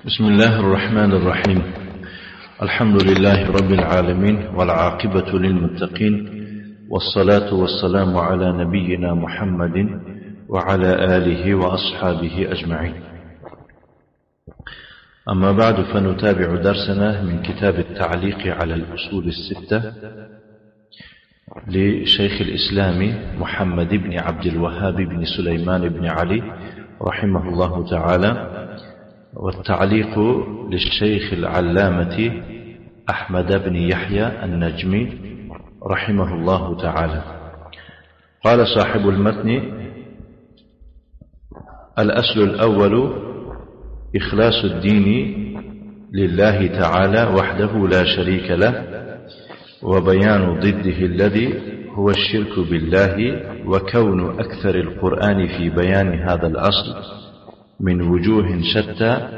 بسم الله الرحمن الرحيم. الحمد لله رب العالمين والعاقبة للمتقين والصلاة والسلام على نبينا محمد وعلى آله وأصحابه أجمعين. أما بعد، فنتابع درسنا من كتاب التعليق على الأصول الستة لشيخ الإسلام محمد بن عبد الوهاب بن سليمان بن علي رحمه الله تعالى، والتعليق للشيخ العلامة أحمد بن يحيى النجمي رحمه الله تعالى. قال صاحب المتن: الأصل الأول إخلاص الدين لله تعالى وحده لا شريك له، وبيان ضده الذي هو الشرك بالله، وكون أكثر القرآن في بيان هذا الأصل من وجوه شتى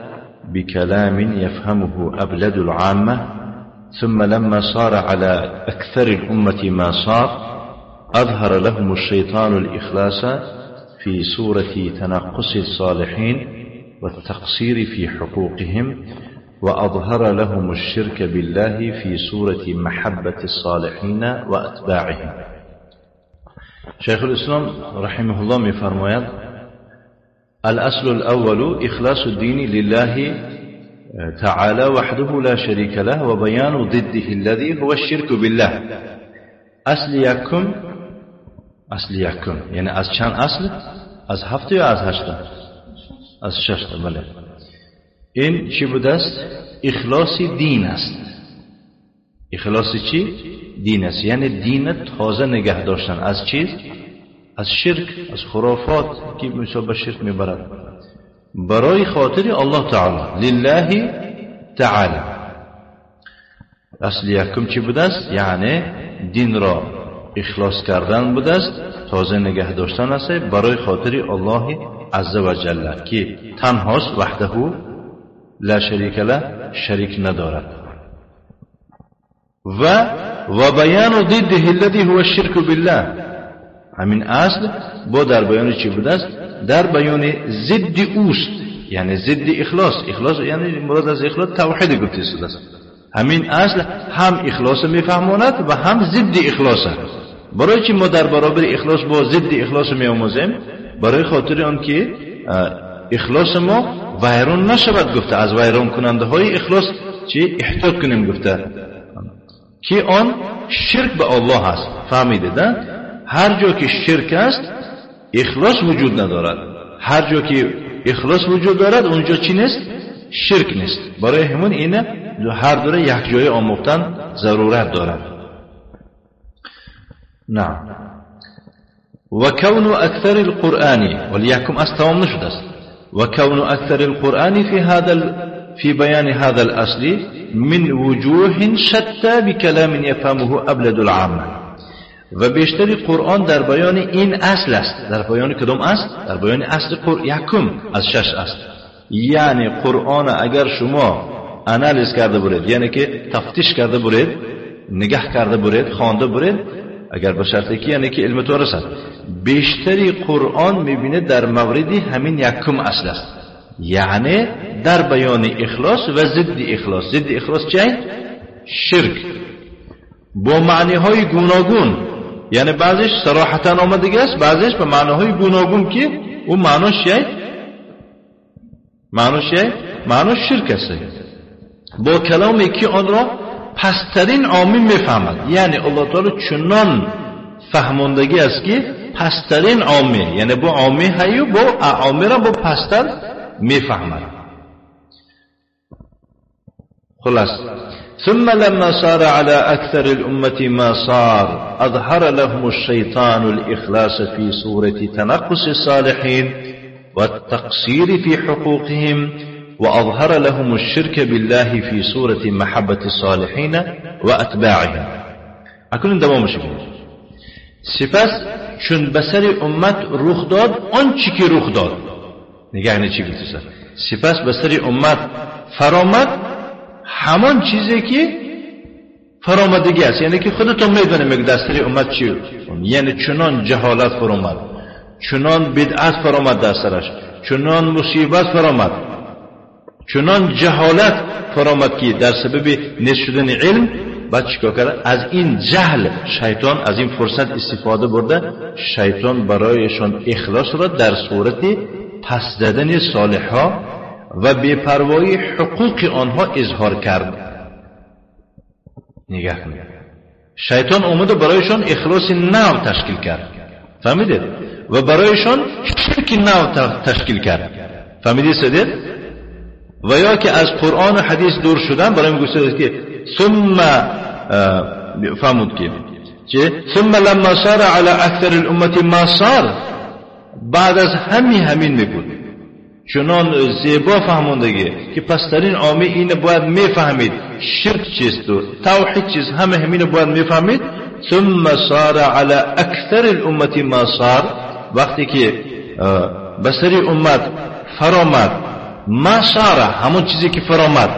بكلام يفهمه أبلد العامة. ثم لما صار على أكثر الأمة ما صار، أظهر لهم الشيطان الإخلاص في صورة تنقص الصالحين والتقصير في حقوقهم، وأظهر لهم الشرك بالله في صورة محبة الصالحين وأتباعهم. شيخ الإسلام رحمه الله می‌فرماید: الأصل الأول إخلاص الدين لله تعالى وحده لا شريك له، وبيان ضده الذي هو الشرك بالله. اصل یکم، اصل یکم یعنی از چند اصل؟ از هفت یا از هشت؟ از شش. بله. این چی بوده است؟ اخلاص دین است. اخلاص چی؟ دین است. یعنی دین تازه نگه داشتن از چیز؟ از شرک، از خرافات که مثلا به شرک میبرد، برای خاطر الله تعالی، لله تعالی. اصل یکم چی بوده است؟ یعنی دین را اخلاص کردن بوده است، تازه نگه داشتن است برای خاطر الله عز و جل که تنهاست، وحده لا شریک له، شریک ندارد. و بیان ضده الذي هو الشرك بالله. همین اصل با در بیان چی بوده است؟ در بیان ضد اوست، یعنی ضد اخلاص. اخلاص یعنی مراد از اخلاص توحید گفته شده است. همین اصل هم اخلاص میفهماند و هم ضد اخلاص. برای چی ما در برابر اخلاص با ضد اخلاص میآموزیم؟ برای خاطر آن که اخلاص ما ویران نشود گفته، از ویران کننده های اخلاص چی احتیاط کنیم گفته، که آن شرک به الله است. فهمیده؟ هر جا که شرک است اخلاص وجود ندارد، هر جا که اخلاص وجود دارد اونجا چی نیست؟ شرک نیست. برای همون اینه هر دوره یک جای آموختن ضرورت دارد. نعم. وكون أكثر القرآن، وليكم أستوام نشد است. وكون أكثر القرآن في بيان هذا الأصل من وجوه شتى بكلام يفهمه أبلد العامة. و بیشتر قرآن در بیان این اصل است. در بیان کدام اصل؟ در بیان اصل یکم از شش است. یعنی قرآن اگر شما آنالیز کرده برید، یعنی که تفتیش کرده برید، نگاه کرده برید، خوانده برید، اگر به شرطی که یعنی که علم تو رسد، بیشتری قرآن میبینه در مورد همین یکم اصل است، یعنی در بیان اخلاص و ضد اخلاص. ضد اخلاص چیه؟ شرک، با معنی های گوناگون. یعنی بعضیش صراحتا آمدگی است، بعضیش به معنی های گوناگون که اون معناش چیه؟ معناش چیه؟ معناش شرک است. با کلامی که آن را پسترین عامی میفهمد، یعنی الله تعالی چنان فهماندگی است که پسترین عامی، یعنی با عامی هیو با عامی را با پستر میفهمد. خلاص. ثم لما صار على أكثر الأمة ما صار، أظهر لهم الشيطان الإخلاص في صورة تنقص الصالحين والتقصير في حقوقهم، وأظهر لهم الشرك بالله في صورة محبة الصالحين وأتباعهم. اکنون دوام شد. سپس چون به سر امت رخ داد آن چی که رخ داد، نگاه نه چی گفته، سپس به سر امت فرامد همان چیزی که فرامدگی است، یعنی که خودتون میدونید میگه در سر امت چی، یعنی چنان جهالت فرامد، چنان بدعت فرامد در سرش، چنان مصیبت فرامد، چنان جهالت فرامد که در سبب نیست شدن علم. بعد چیکار کرد؟ از این جهل شیطان از این فرصت استفاده برده، شیطان برایشان اخلاص را در صورت پس زدن صالحها و بی‌پروایی حقوق آنها اظهار کرد. نگاه کنید، شیطان اومده برایشان اخلاص نو تشکیل کرد، فهمیدید؟ و برایشان شرک نو تشکیل کرد، فهمیدید سدید؟ و یا که از قرآن و حدیث دور شدن برای میگوید که ثم فهمود که ثم لما صار على اکثر الامه ما صار، بعد از همین میگود چنان زیبا فهموندگی که پسترین عامی این باید میفهمید شرک چیست و توحید چیست، همه همین باید میفهمید. ثم صار على اکثر الامه ما صار، وقتی که بسری امت فرامد ما صار، همون چیزی که فرامد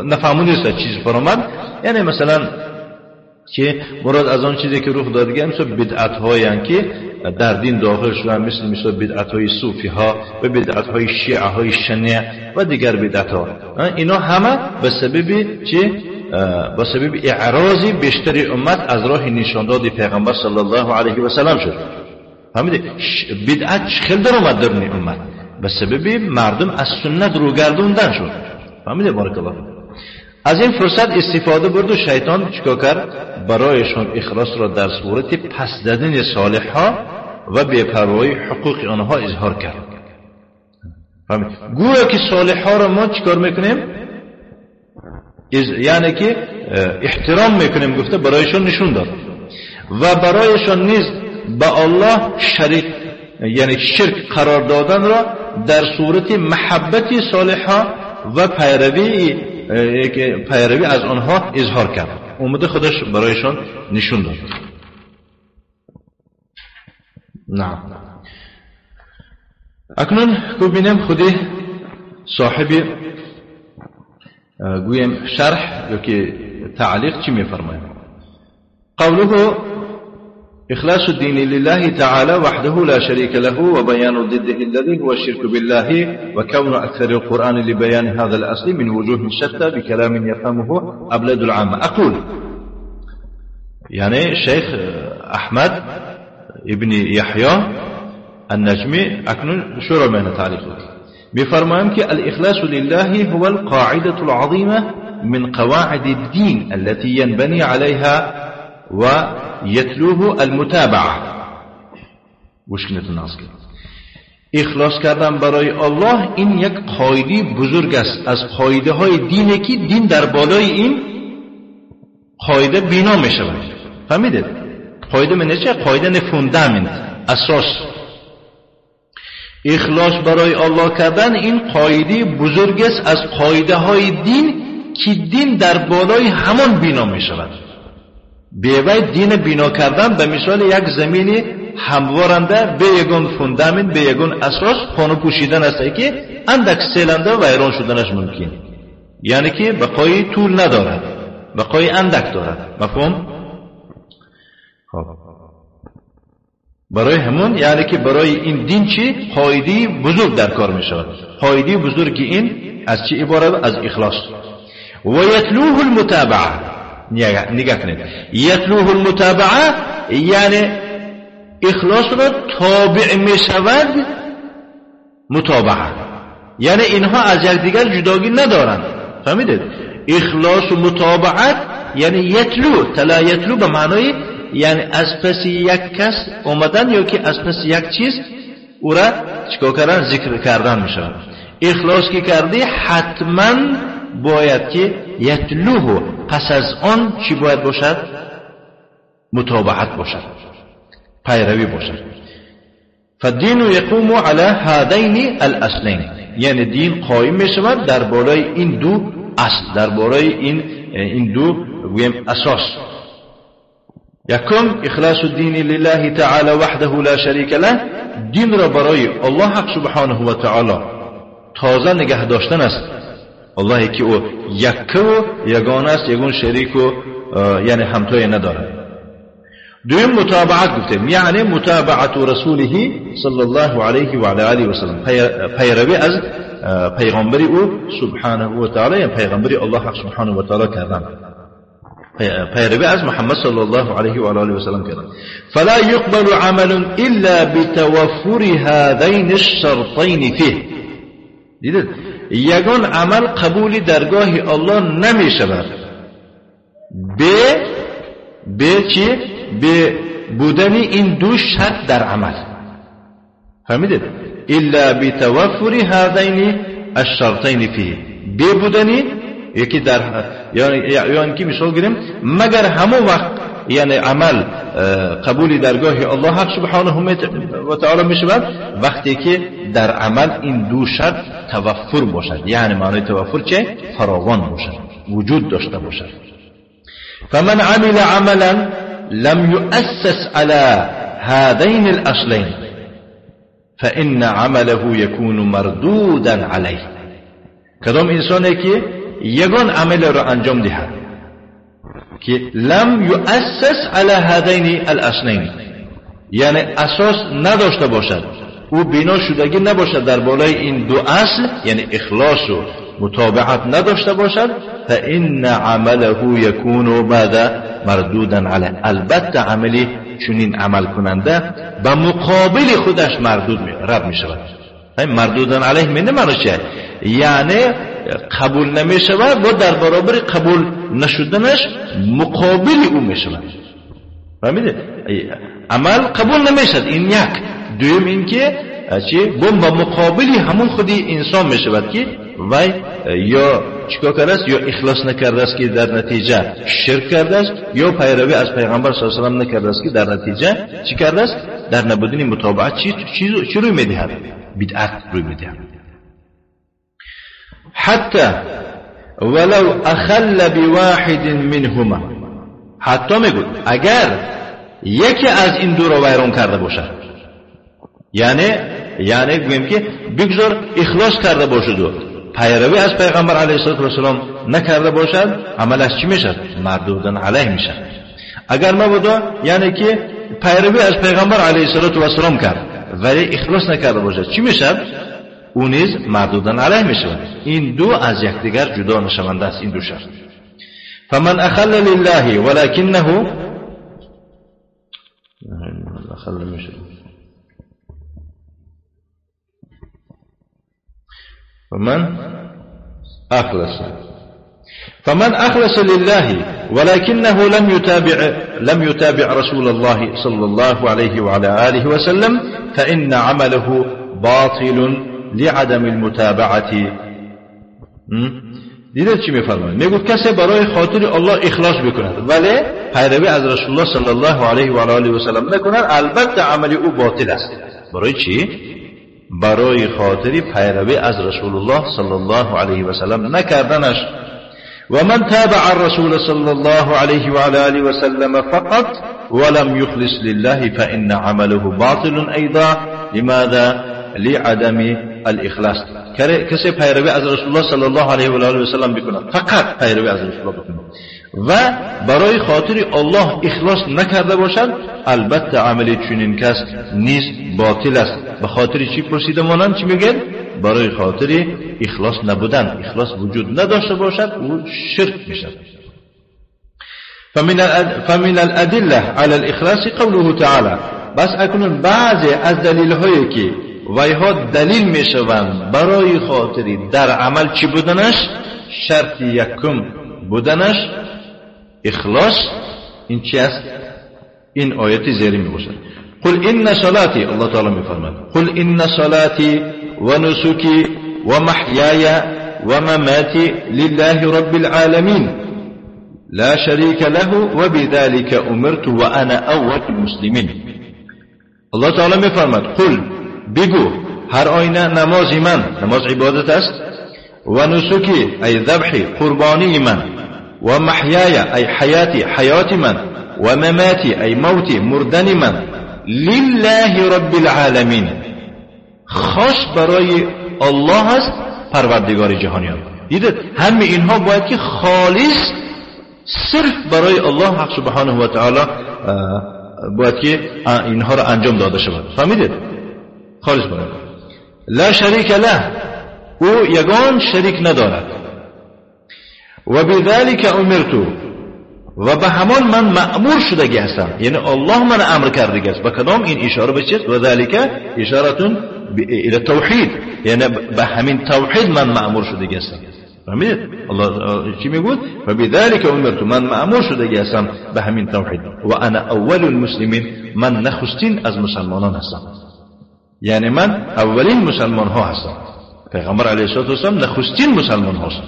نفهمون نیست چیز فرامد، یعنی مثلا که مراد از آن چیزی که رخ داد مثل بدعت هایی که در دین داخل شدن، مثل بدعت های صوفی ها و بدعت های شیعه های شنیع و دیگر بدعت ها، اینا همه به سبب چه؟ به سبب اعراض بیشتر امت از راه نشانداد پیغمبر صلی الله علیه و سلم شد. فهمیدید؟ بدعت خیلی در اومد در امت به سبب مردم از سنت رو گردوندن شد. فهمیده؟ بارک الله. از این فرصت استفاده برد و شیطان چیکار کرد؟ برایشان اخلاص را در صورت پس زدن صالح ها و بی‌پروایی حقوق آنها اظهار کرد. فهمید؟ گویا که صالح ها را ما چیکار میکنیم؟ یعنی که احترام میکنیم گفته برایشان نشون داد و برایشان نیز به الله شریک یعنی شرک قرار دادن را در صورت محبت صالح ها و پیروی از آنها اظهار کرد. اومده خودش برایشان نشون داد. نعم. اکنون ببینیم خودی صاحب گویم شرح یا که تعلیق چی میفرماید. قوله إخلاص الدين لله تعالى وحده لا شريك له وبيان ضده الذي هو الشرك بالله وكون أكثر القرآن لبيان هذا الأصل من وجوه شتى بكلام يفهمه أبلد العامة. أقول يعني الشيخ أحمد ابن يحيى النجمي أكنون شورى من تعليقه بفرمان الإخلاص لله هو القاعدة العظيمة من قواعد الدين التي ينبني عليها ويتلوه المتابعة. مشكلة الناس اخلاص کردن برای الله این یک قاعده بزرگ است از قاعده های دینه که دین در بالای این قاعده بنا می شود. فهمیدید؟ قاعده من چه؟ قاعده نه فوندامنت، اساس. اخلاص برای الله کردن این قاعده بزرگ است از قاعده های دین که دین در بالای همان بنا می شود. بیوی دین بنا کردن به مثال یک زمین هموارنده به یگون فوندامنت، به یگون اساس خانه پوشیدن است که اندک سیلنده ویران شدنش ممکن، یعنی که بقای طول ندارد، بقای اندک دارد. مفهوم؟ خب برای همون یعنی که برای این دین چی قاعده بزرگ در کار می شود. قاعده بزرگ این از چی عبارت؟ از اخلاص. و یتلوه المتابعه. نگاه کنید، یتلوه المتابعه یعنی اخلاص را تابع می شود متابعه، یعنی اینها از یکدیگر جداگی ندارند. فهمیدید؟ اخلاص و متابعت یعنی یتلو، تلا یتلو به معنای یعنی از پس یک کس اومدن یا که از پس یک چیز او را چیکار کردن؟ ذکر کردن می شود. اخلاص که کردی حتما باید که یتلوه، پس از آن چی باید باشد؟ متابعت باشد، پیروی باشد. فالدین یقوم على هذین الاصلین، یعنی دین قایم می شود در بالای این دو اصل، در بالای این دو گویم اساس. یکم اخلاص الدین لله تعالی وحده لا شریک له، دین را برای الله حق سبحانه و تعالی تازه نگه داشتن است. الله که او یکه و یگانه است، یگون شریک و یعنی همتای ندارد. دویم متابعت گفتیم، یعنی متابعت رسوله صلی الله علیه و علی آله و سلم، پیروی از پیغمبر او سبحانه و تعالی، یعنی پیغمبر الله حق سبحانه و تعالی کردن، پیروی از محمد صلی الله علیه و آله و سلم کردن. فلا يقبل عمل الا بتوفر هذين الشرطين فيه. دیدید یگان عمل قبول درگاه الله نمی شود به چی؟ به بودن این دو شرط در عمل. فهمیدید؟ الا بتوفر هذين الشرطين فيه، به بودن یکی در یعنی که مثال گیریم مگر همون وقت یعنی عمل قبول درگاه الله حق سبحانه و تعالی می شود وقتی که در عمل این دو شرط توفر باشد، یعنی معنی توفر چه؟ فراوان باشد، وجود داشته باشد. فمن عمل عملا لم يؤسس على هذين الأصلين فإن عمله يكون مردودا عليه. کدام انسانی که یگان عمل را انجام دهد که لم يؤسس على هذين الأصلين، یعنی اساس نداشته باشد، او بنا شدگی نباشد در بالای این دو اصل، یعنی اخلاص و متابعت نداشته باشد، فإن عمله يكون بعد مردودا علیه، البته عملی چنین عمل کننده به مقابل خودش مردود رد می شود. مردودا علیه می معنی چیه؟ یعنی قبول نمی شود و در برابر قبول نشدنش مقابل او می شود. فهمیدید؟ عمل قبول نمی شود، این یک. دوم این که چی؟ بم به مقابل همون خودی انسان می شود که وی یا چیکار کرده است؟ یا اخلاص نکرده است که در نتیجه شرک کرده است، یا پیروی از پیغمبر صلی الله علیه و سلم نکرده است که در نتیجه چی کرده است؟ در نبودن متابعت چی روی میدهد؟ بدعت روی میدهد. حتی ولو اخل بواحد منهما، حتی میگوید اگر یکی از این دو را ویران کرده باشد، یعنی گوییم که بگذار اخلاص کرده باشد و پیروی از پیغمبر علیه السلام نکرده باشد، عملش چی میشد؟ مردودن علیه میشد. اگر مبادا یعنی که پیروی از پیغمبر علیه السلام کرد ولی اخلاص نکرده باشد، چی میشد؟ او نیز مردودن علیه میشود. این دو از یکدیگر جدا نشونده است، این دو شرط. فمن اخل لله ولکنه اخل میشد، فمن أخلص، فمن أخلص لله ولكنه لم يتابع رسول الله صلى الله عليه وعلى آله وسلم فإن عمله باطل لعدم المتابعة. دیدید چی میفرماید؟ میگفت کسی برای خاطر الله اخلاص بکند ولی پیروی از رسول الله صلی الله علیه و آله و سلم نکند، البته عمل او باطل است. برای چی؟ برای خاطر پیروی از رسول الله صلی الله علیه و سلم نکردنش. و من تابع الرسول صلی الله علیه و آله و سلم فقط ولم يخلص لله فإن عمله باطل أيضا. لماذا؟ لعدم الإخلاص. کسی پیروی از رسول الله صلی الله علیه و آله و سلم بکند، فقط پیروی از رسول الله بکند و برای خاطر الله اخلاص نکرده باشد، البته عمل چنین کس نیز باطل است. به خاطر چی پرسیده مانند؟ چی میگن؟ برای خاطر اخلاص نبودن، اخلاص وجود نداشته باشد، او شرک میشد. فمن الادله على الاخلاص قوله تعالی. بس اکنون بعضی از دلیل هایی که ویها دلیل میشوند برای خاطری در عمل چی بودنش؟ شرط یکم بودنش اخلاص، این چی است؟ این آیت زیری میباشد. قل ان صلاتی، الله تعالی میفرماید قل ان صلاتی و نسکی و محیای و مماتی لله رب العالمین لا شریک له وبذلك امرت وانا اول المسلمین. الله تعالی میفرماید قل، بگو هر آینه نماز من، نماز عبادت است، و نسکی ای ذبحی قربانی من، و محیای ای حیاتی حیات من، و مماتی ای موتی مردن من، لله رب العالمین، خاص برای الله است پروردگار جهانیان. دیدید همه اینها باید که خالص صرف برای الله حق سبحانه و تعالی باید که اینها را انجام داده شود. فهمیدید؟ خالص برای الله. لا شریک له، او یگان شریک ندارد. و بذلك امرت، و به همان من مأمور شدگی هستم، یعنی الله من امر کردگی است. به کدام این اشاره به چیست؟ و ذلك اشاره الى التوحید، یعنی به همین توحید من مأمور شدگی هستم. فهمید؟ الله چی میگوید؟ و بذلك امرت، من مأمور شدگی هستم به همین توحید. و انا اول المسلمین، من نخستین از مسلمانان هستم، یعنی من اولین مسلمان ها هستم. پیغمبر علیه الصلاة والسلام نخستین مسلمان هاست.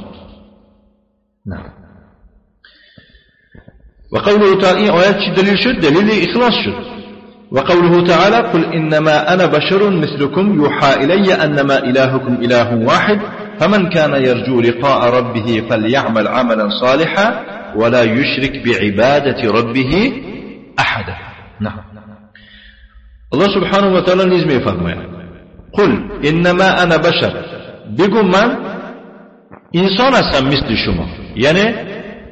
نه. و قوله تعالی، این آیت چی دلیل شد؟ دلیل اخلاص شد. و قوله تعالی قل انما انا بشر مثلكم يوحى الي انما الهكم اله واحد فمن كان يرجو لقاء ربه فليعمل عملا صالحا ولا يشرك بعبادة ربه احدا. نعم. الله سبحانه و تعالی نیز میفرماید قل انما انا بشر، بگو من انسان هستم مثل شما، یعنی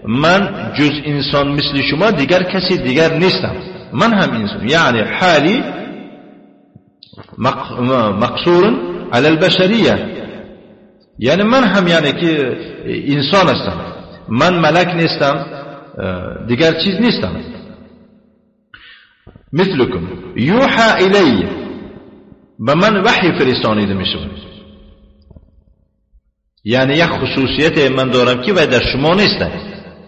من جز انسان مثل شما دیگر کسی دیگر نیستم، من هم انسان، یعنی حالی مقصور علی البشریه، یعنی من هم یعنی که انسان هستم، من ملک نیستم، دیگر چیز نیستم. مثلكم یوحى الی، به من وحی فرستانیده می شود، یعنی یک خصوصیت من دارم که و در شما نیست.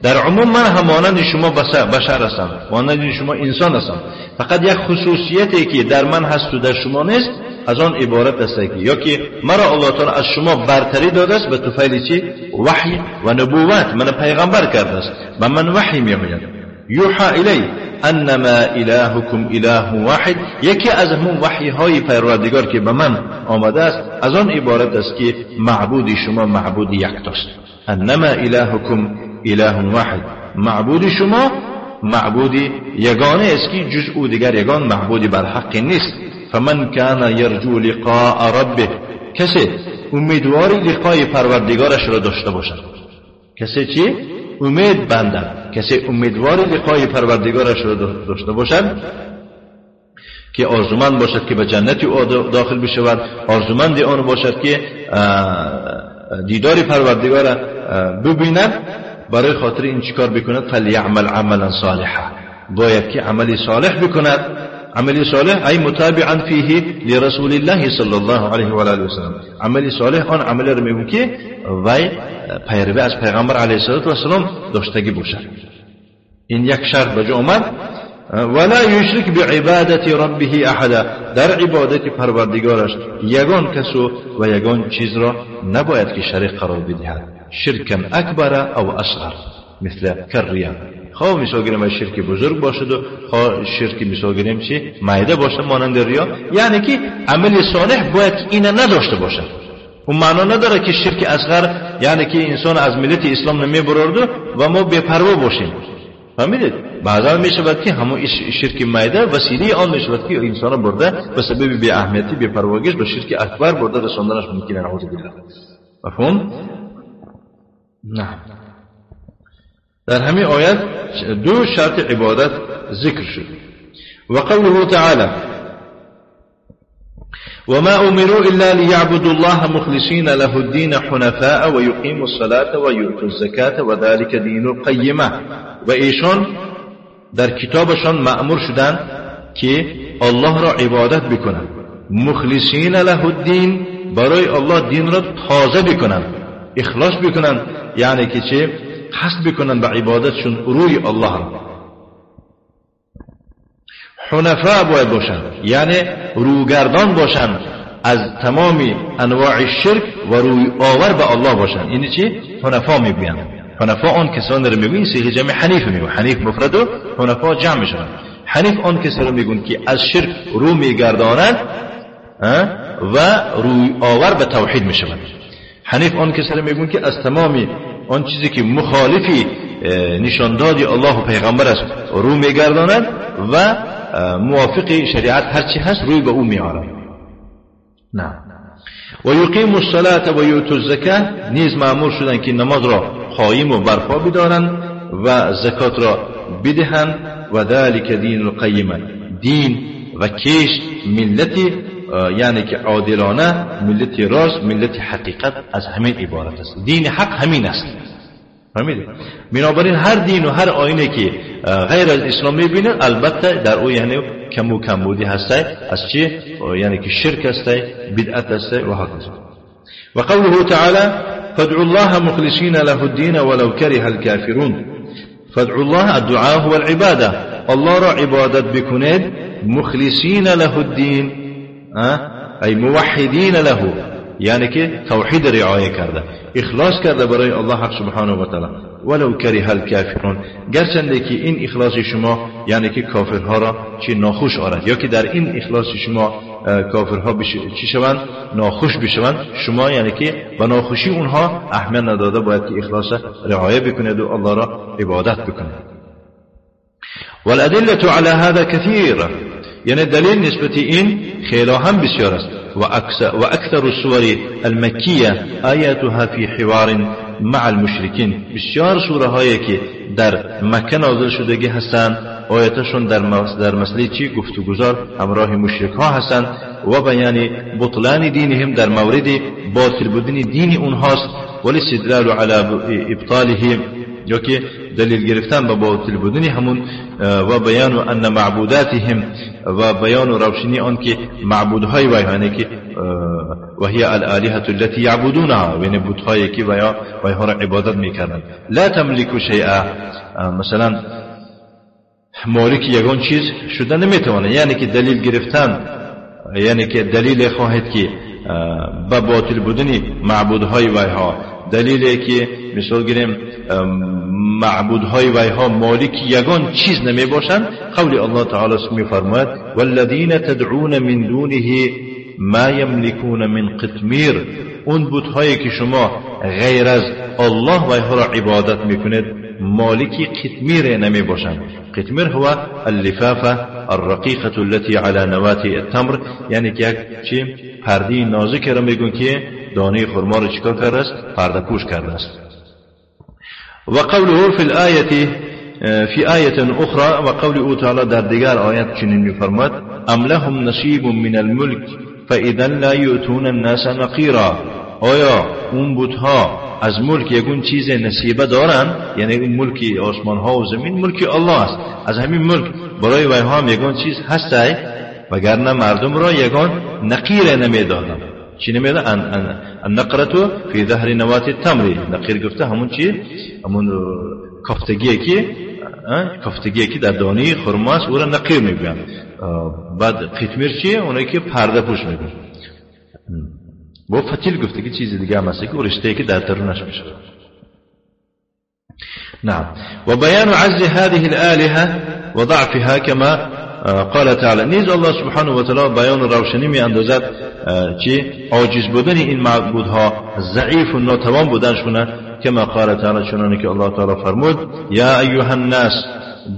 در عموم من همانند شما بشر هستم، مانند شما انسان هستم، فقط یک خصوصیتی که در من هست و در شما نیست از آن عبارت است که یا که مرا الله تعالی از شما برتری داده است به طفیل چی؟ وحی و نبوت، من پیغمبر کرده است، به من وحی میآید. یوحى الی انما الهکم اله واحد، یکی از همون وحی های پروردگار که به من آمده است از آن عبارت است که معبود شما معبود یکتاست. انما الهکم اله واحد، معبود شما معبود یگانه است که جز او دیگر یگان معبود بر حق نیست. فمن کان یرجو لقاء ربه، کسی امیدوار لقای پروردگارش را داشته باشد، کسی چی؟ امید بندد، کسی امیدوار لقای پروردگارش را داشته باشد که آرزومند باشد که به جنت او داخل بشود، آرزومند آن باشد که دیدار پروردگار ببیند، برای خاطر این چیکار بکند؟ فلیعمل عملا صالحا، باید که عمل صالح بکند. عمل صالح ای متابعا فیه لرسول الله صلی الله علیه و آله و سلم، عمل صالح آن عمل را میگو که وی پیروی از پیغمبر علیه الصلاة و السلام داشتگی باشد. این یک شرط به جا آمد. ولا یشرک بعبادت ربه احدا، در عبادت پروردگارش یگان کس و یگان چیز را نباید که شریک قرار بدهد، شرکا اکبر او اصغر مثل کالریا. خواه مثال گیریم شرک بزرگ باشد و خواه شرک مثال گیریم چی مایده باشد مانند ریا، یعنی که عمل صالح باید اینه نداشته باشد. اون معنا نداره که شرک اصغر یعنی که انسان از ملت اسلام نمیبرد و ما بی‌پروا باشیم. فهمیدید؟ بعضا میشود که همون شرک مایده وسیله آن میشود که انسان برده به سبب بی اهمیتی بی پرواگیش به شرک اکبر برده رساندنش ممکنه، نعوذ بالله. مفهوم؟ نه. در همین آیت دو شرط عبادت ذکر شد. و قوله تعالی وما أمروا إلا ليعبدوا الله مخلصين له الدين حنفاء ويقيموا الصلاة ويؤتوا الزكاة وذلك دين القيمة. و ایشان در کتابشان مأمور شدند که الله را عبادت بکنند، مخلصین له الدین، برای الله دین را تازه بکنند، اخلاص بکنند، یعنی که چه قصد بکنند به عبادتشون روی الله را. حنفاء باید باشند، یعنی روگردان باشند از تمام انواع شرک و روی آور به الله باشند. یعنی چی؟ حنفاء میگویند. حنفاء آن کسانی رو میگویند، صیغه جمع حنیف میگویند، حنیف مفرد و حنفاء جمع میشوند. حنیف آن کسانی رو میگویند که از شرک رو میگردانند و روی آور به توحید میشوند. حنیف آن کسانی رو میگویند که از تمام آن چیزی که مخالفی نشاندادی الله و پیغمبر است رو میگرداند و موافق شریعت هرچی هست روی به او میآورد. نه. و یقیم الصلاة و یؤتوا الزکاة، نیز مأمور شدند که نماز را قایم و برپا بدارند و زکات را بدهند. و ذلك دین القیمه، دین و کیش ملت یعنی که عادلانه، ملت راست، ملت حقیقت از همین عبارت است. دین حق همین است. فهمیدید؟ بنابراین هر دین و هر آینه که غیر از اسلام میبینه البته در او یعنی کم و کمبودی هسته، از چی؟ یعنی که شرک هسته، بدعت هسته و هکذا. و قوله تعالی فادعوا الله مخلصین له الدین ولو كره الكافرون. فادعوا الله، الدعاء هو العبادة، الله را عبادت بکنید، مخلصین له الدین ای موحدین له، یعنی که توحید رعایه کرده، اخلاص کرده برای الله حق سبحانه و تعالی. ولو کره الکافرون، گرچنده که این اخلاص شما یعنی که کافرها را چی ناخوش آرد، یا که در این اخلاص شما کافرها چی شوند؟ ناخوش بشوند، شما یعنی که به ناخوشی اونها اهمیت نداده باید که اخلاص رعایه بکنید و الله را عبادت بکنید. والأدلة على هذا كثيرة، یعنی دلیل نسبت این خیلی هم بسیار است. وأكثر السور المكية آياتها في حوار مع المشركين، بسیار سوره هایی که در مکه نازل شدگی هستند آیاتشون در مسئله چی گفتگوزار همراه مشرک ها هستند و بیان بطلان دینهم، در مورد باطل بودن دین اونهاست، والاستدلال على ابطاله، یا که دلیل گرفتن به باطل بودن همون، و بیان ان معبوداتهم، و بیان روشنی آن که معبودهای وی، یعنی که وهي الآلهة التي يعبدونها، یعنی بت‌هایی که ویها را عبادت میکردند، لا تملك شیئا، مثلا مالک یگان چیز شده نمیتوانه، یعنی که دلیل گرفتن، یعنی که دلیل خواهد که به باطل بودن معبودهای ویها، دلیلی که مثال گیریم معبودهای ویها مالک یگان چیز نمی باشند. قول الله تعالی می فرماید والذین تدعون من دونه ما یملکون من قطمیر، اون بت‌هایی که شما غیر از الله ویها را عبادت میکنید مالک قطمیر نمی باشند. قطمیر هو اللفافة الرقيقة التي على نواة التمر، یعنی که یک چی پرده نازک را میگن که دانه خرما را چیکار کرده است؟ پرده پوش کرده است. و قوله في الآية في آية أخرى، و قول او تعالی در دیگر آیت چنین میفرماد ام لهم نصیب من الملك فإذا لا يؤتون الناس نقيرا، آیا اون بتها از ملک یگون چیز نصیبه دارن؟ یعنی اون ملک آسمان ها و زمین ملک الله است، از همین ملک برای ویها هم یگون چیز هسته، وگرنه مردم را یگان نقیر نمیدادن. چی نمیدادن؟ النقرة فی ظهر نوات التمر، نقیر گفته همون چی؟ همون کافتگیه که کافتگیه که در دانه خرما است، او را نقیر میگویند. بعد قطمیر چیه؟ اونایی که پرده پوش میگن. با فتیل گفته که چیز دیگه هم هست که رشته که در درونش میشه. نعم. و بیان عجز هذه الآلهة وضعفها كما قال تعالی، نیز الله سبحانه و تعالی بیان روشنی می اندازد که عاجز بودن این معبودها، ضعیف و ناتوان بودنشونه، كما قال تعالی، چنانه که الله تعالی فرمود یا ایها الناس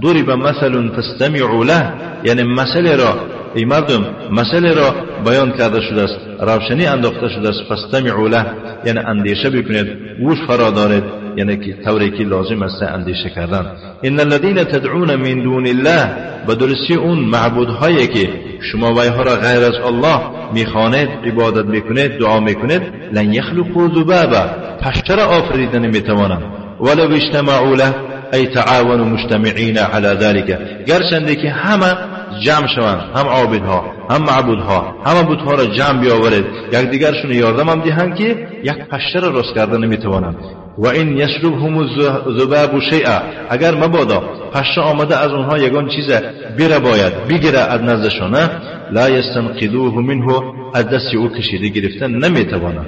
ضرب مثل فاستمعوا له، یعنی مسئله را ای مردم مسئله را بیان کرده شده است، روشنی انداخته شده است، فاستمعوا له، یعنی اندیشه بکنید، گوش فرا دارید، یعنی که طوری که لازم است اندیشه کردن. ان الذين تدعون من دون الله، به درستی اون معبودهایی که شما ویها را غیر از الله میخوانید، عبادت میکنید، دعا میکنید، لن یخلقوا ذبابا، پشه را آفریده نمیتوانند، ولو اجتمعوا له ای تعاونوا مجتمعین على ذلك، گرچنده که همه جمع شوند، هم عابدها هم معبودها، همه بتها را جمع بیاورید، یکدیگرشون یاردم هم دهند که یک پشه را راست کرده نمیتوانند. و این یسلبهم الذباب شیئا، اگر مبادا پشه آمده از اونها یگان چیز بره باید بگیره از نزدشان، لا یستنقذوه منه، از دست او کشیده گرفتن نمیتوانند.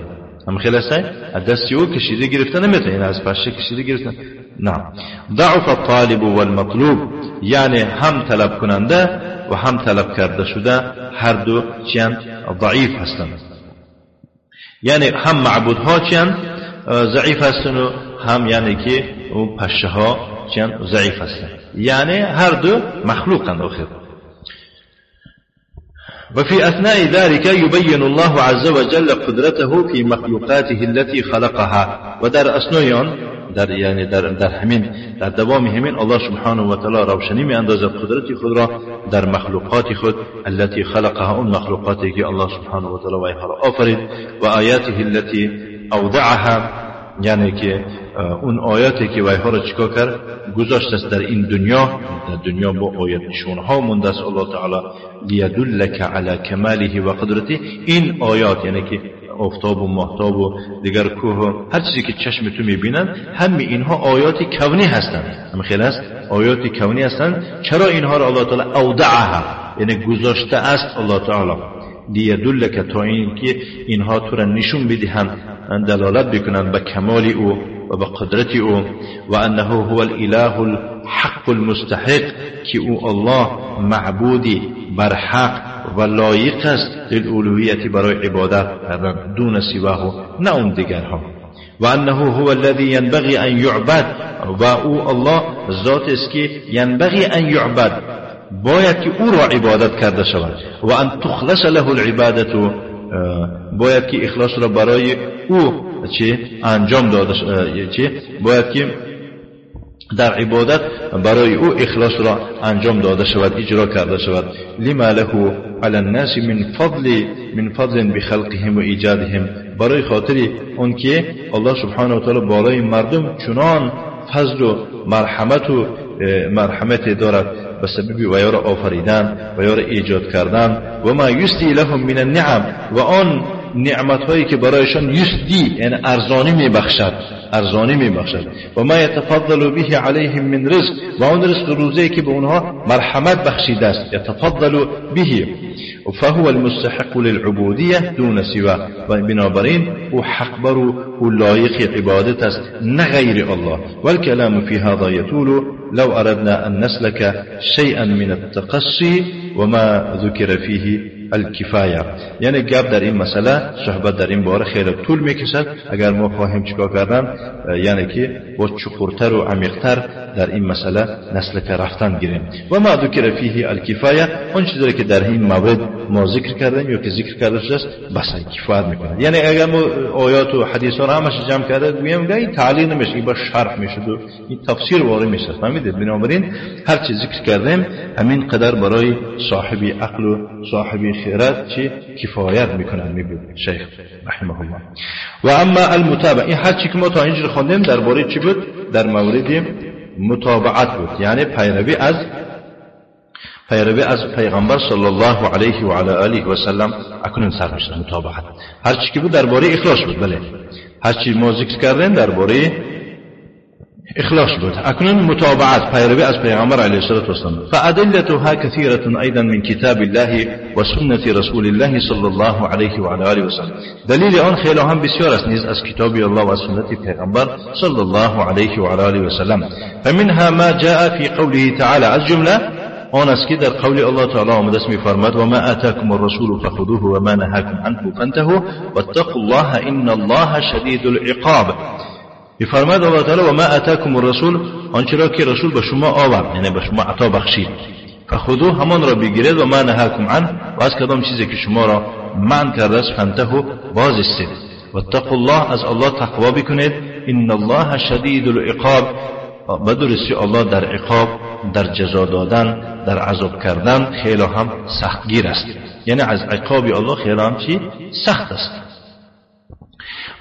هم خیلی است از دست او کشیده گرفتن نمیتوانند، از پشه کشیده گرفتن. نعم. ضعف الطالب والمطلوب، یعنی هم طلب کننده و هم طلب کرده شده هر دو چیان ضعیف هستند، یعنی هم معبودها چیان ضعیف هستند و هم یعنی که اون پشه ها چیان ضعیف هستند، یعنی هر دو مخلوقند آخر. وفي أثناء ذلك يبين الله عز وجل قدرته في مخلوقاته التي خلقها، و در اثنای آن در یعنی در همین در دوام همین الله سبحانه و تعالی روشنی می اندازد قدرت خود را در مخلوقات خود التي خلقها، اون مخلوقاتی که الله سبحانه و تعالی ویها را آفرید، و آیاته التي اودعها، یعنی که اون آیاتی که ویها را چیکار کرد گذاشت است در این دنیا، در دنیا با آیات نشونها مونده است الله تعالی، لیدلک علی کماله و قدرته. این آیات یعنی که آفتاب و ماهتاب و دیگر کوه و هر چیزی که چشم تو میبینند، همه اینها آیات کونی هستند، همه خیلی است آیات کونی هستند. چرا اینها را الله تعالی اودعها، یعنی گذاشته است الله تعالی، لیدلک، تا اینکه اینها تو را نشون بدهند، دلالت بکنند به کمال او و به قدرت او، و انه هو الاله الحق المستحق، که او الله معبودی برحق و لایق است للالوهیت، برای عبادت کردن، دون سواه، نه اون دیگرها، و انه هو الذی ینبغی ان یعبد، و او الله ذات است که ینبغی ان یعبد، باید که او را عبادت کرده شود، و ان تخلص له العبادت، باید که اخلاص را برای او چه انجام داده چه باید که در عبادت برای او اخلاص را انجام داده شود، اجرا کرده شود. لما له علی الناس من فضل بخلقهم و ایجادهم، برای خاطر اون که الله سبحانه و تعالی بالای مردم چنان فضل و مرحمت و مرحمت دارد به سبب و یا را آفریدن و یا را ایجاد کردن، و ما یسدی لهم من النعم، و آن نعمت هایی که برایشان یسدی یعنی ارزانی میبخشد، ارزانی میبخشد، و ما یتفضل به علیهم من رزق، و آن رزق روزی که به اونها مرحمت بخشیده است، یتفضل به، فهو المستحق للعبودیه دون سواه، و بنابراین او حق بر او لایق عبادت است نه غیر الله. والکلام فی هذا یطول لو اردنا ان نسلك شیئا من التقصی وما ذکر فیه الکفایه. یعنی گپ در این مسئله، صحبت در این باره خیلی طول میکشد. اگر ما خواهیم چیکار کردن، یعنی که با چقورتر و عمیقتر در این مسئله نسلک رفتن گیریم. و ما ذکر فیه الکفایه، اون چیزی که در این مورد ما ذکر کردیم یا که ذکر کرده شده است بس کفایت میکند. یعنی اگر ما آیات و حدیث ها را همش جمع کرده گوییم این تعلیل نمیشه، این با شرح میشه و این تفسیر وارد میشه، فهمیدید؟ بنابراین هر چیز ذکر کردیم همین قدر برای صاحب عقل و صاحب خیرات چی کفایت میکنن، میگه شیخ رحمه الله. و اما المتابعه، این هر چی که ما تا اینجا خواندیم درباره چی بود؟ در مورد متابعت بود، یعنی پیروی از پیغمبر صلی الله علیه و علی آله و سلم. اکنون سر میشه متابعت. هر چی که بود درباره اخلاص بود، بله، هر چی ما ذکر کردیم درباره اخلاص بود. اکنون متابعت، پیروی از پیغمبر علیه الصلاة والسلام. فأدلتها كثيرة أيضا من كتاب الله وسنة رسول الله صلى الله عليه وعلى آله وسلم. دلیل آن خیلی هم بسیار است نیز از کتاب الله و سنت پیغمبر صلی الله علیه و علی آله و سلم. فمنها ما جاء في قوله تعالى، از جمله آن است که در قول الله تعالی آمده است می‌فرماد و ما آتاکم الرسول فخذوه و ما نهاکم عنه فانتهوا واتقوا الله ان الله شدید العقاب. می‌فرماد الله تعالی و ما آتاکم الرسول، آنچه را که رسول به شما آورد، یعنی به شما عطا بخشید، فخذوه، همان را بگیرید، و ما نهاکم عنه، و از کدام چیزی که شما را منع کرده است، فانتهوا، باز استید، واتقوا الله، از الله تقوا بکنید، ان الله شدید العقاب، به درستی الله در عقاب، در جزا دادن، در عذاب کردن خیلی هم سختگیر است، یعنی از عقاب الله خیلی هم چی سخت است.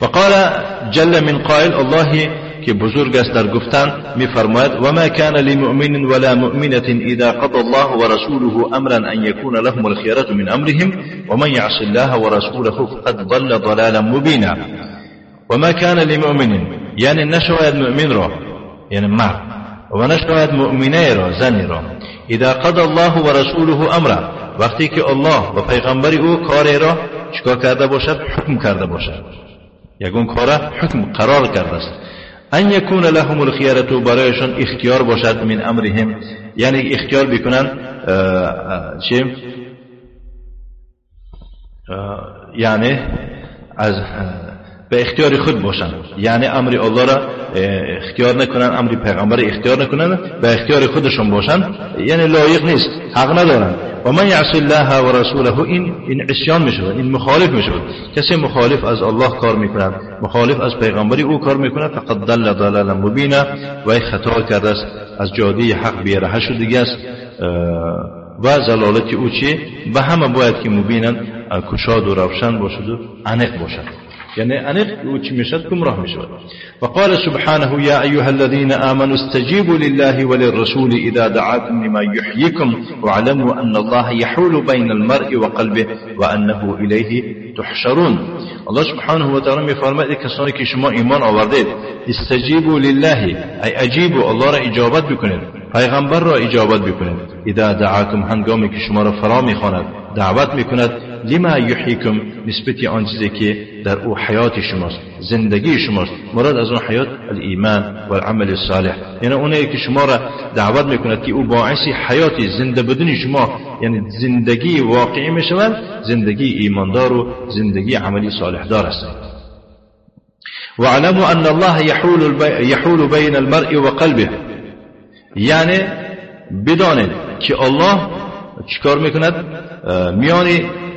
وقال جل من قائل، الله که بزرگ است در گفتن میفرماید و ما كان لمؤمن ولا مؤمنة اذا قضى الله ورسوله امرا ان يكون لهم الخيرة من امرهم ومن يعص الله ورسوله فقد ضل ضلالا مبینا. وما كان لمؤمن، یعنی نشاید مؤمن را، یعنی مرد، و نشاید مؤمنه را، زنی را، اذا قضى الله ورسوله امرا، وقتی که الله و پیغمبر او کاری را چیکار کرده باشد، حکم کرده باشد، یگون کار حکم قرار کرده است، ان یکون لهم الخیرة، برایشان اختیار باشد، من امرهم، یعنی اختیار بکنن چه، یعنی از به اختیار خود باشند، یعنی امر الله را اختیار نکنن، امر پیغمبر اختیار نکنن، به اختیار خودشون باشند، یعنی لایق نیست، حق ندارن. و من یعص الله و رسوله، این عصیان میشود، این مخالف میشود. کسی مخالف از الله کار میکند، مخالف از پیغمبری او کار میکند، فقد ضل ضلالا مبینا، و خطا کرده است، از جاده حق بیراه شده است و ضلالت او چی به همه باید که مبینا کشاد و روشن باشد و عمیق باشد، یعنی عمیق او چی میشد؟ گمراه میشود. وقال سبحانه يا أيها الذين آمنوا استجيبوا لله وللرسول إذا دعاكم لما يحييكم واعلموا أن الله يحول بين المرء وقلبه وأنه إليه تحشرون. الله سبحانه و تعالی میفرماید کسانی که شما ایمان آوردید، استجیبوا لله، ای اجیبوا، الله را اجابت بکنید، پیغمبر را اجابت بکنید، اذا دعاکم، هنگامی که شما را فرا میخواند، دعوت میکند، لما یحییکم، نسبت آن چیزی که در او حیات شماست، زندگی شماست. مراد از آن حیات الایمان و العمل الصالح، یعنی اونایی که شما را دعوت میکند که او باعث حیات زنده بدن شما، یعنی زندگی واقعی میشود، زندگی ایماندار و زندگی عملی صالح دار است. واعلموا ان الله یحول بین المرء و قلبه، یعنی بدانید که الله چیکار میکند؟ میان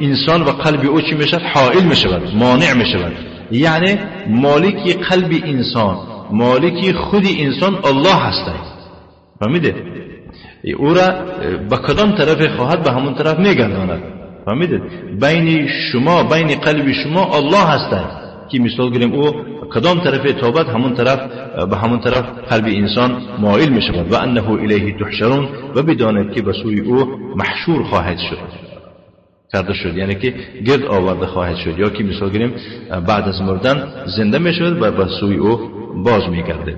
انسان و قلب او چی میشود؟ حائل میشود، مانع میشود. یعنی مالک قلب انسان، مالک خود انسان الله هست. فهمیده؟ او را به کدام طرف خواهد به همون طرف میگرداند. فهمیده؟ بین شما، بین قلب شما الله هست که مثال گیریم او کدام طرف تابد همون طرف به همون طرف قلب انسان مایل می شود. و انه الیه تحشرون، و بدانید که به سوی او محشور خواهد شد، کرده شد، یعنی که گرد آورده خواهد شد، یا که مثال گیریم بعد از مردن زنده می شود و به سوی او باز می گردد.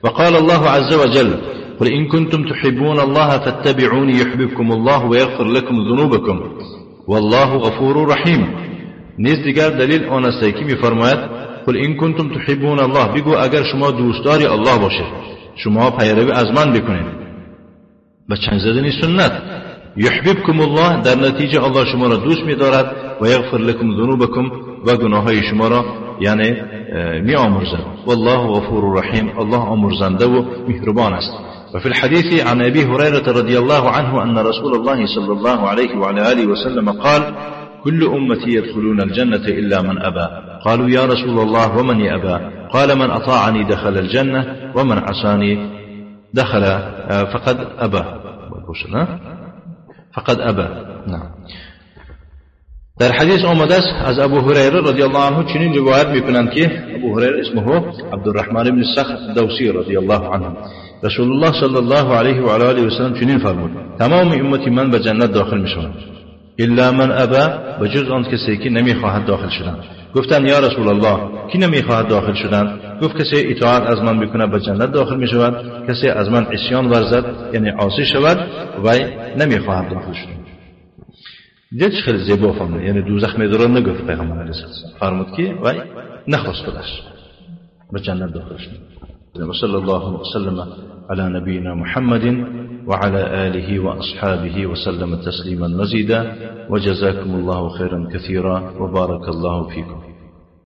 و قال الله عز وجل قل إن كنتم تحبون الله فاتبعوني يحببكم الله ويغفر لكم ذنوبكم والله غفور رحیم. نیز دیگر دلیل آن است که می‌فرماید قل إن کنتم تحبون الله، بگو اگر شما دوستدار الله باشید، شما پیروی از من بکنید به چنگ زدن سنت، یحببکم الله، در نتیجه الله شما را دوست می‌دارد، و یغفر لکم ذنوبکم، و گناههای شما را یعنی می آمرزد. والله غفور رحیم، الله آمرزنده و مهربان است. وفي الحديث عن أبي هريرة رضي الله عنه أن رسول الله صلى الله عليه وعلى آله وسلم قال كل أمتي يدخلون الجنة إلا من أبى. قالوا يا رسول الله ومن يأبى؟ قال من أطاعني دخل الجنة ومن عصاني دخل فقد أبى. فقد أبى. نعم. در حدیث آمده است از ابو هریره رضی الله عنه چنین روایت میکنند که ابو هریره اسمه عبدالرحمن بن صخر دوسی رضی الله عنه، رسول الله صلی الله علیه و آله و سلم چنین فرمود تمام امت من به جنت داخل میشوند الا من ابا، به جز آن کسی که نمیخواهد داخل شدن. گفتند یا رسول الله کی نمیخواهد داخل شدن؟ گفت کسی اطاعت از من بکنه به جنت داخل میشود، کسی از من عصیان ورزد یعنی عاصی شود و نمیخواهد داخل شدن. دیدش خیلی زیبا فرمود، یعنی دوزخ میدارن نگفت پیغمبر علیه السلام، فرمود که وی نخواست خودش به جنت داخل شد. و صلی الله وسلم على نبينا محمد وعلى آله وأصحابه وسلم تسليما مزيدا وجزاكم الله خيرا كثيرا وبارك الله فيكم.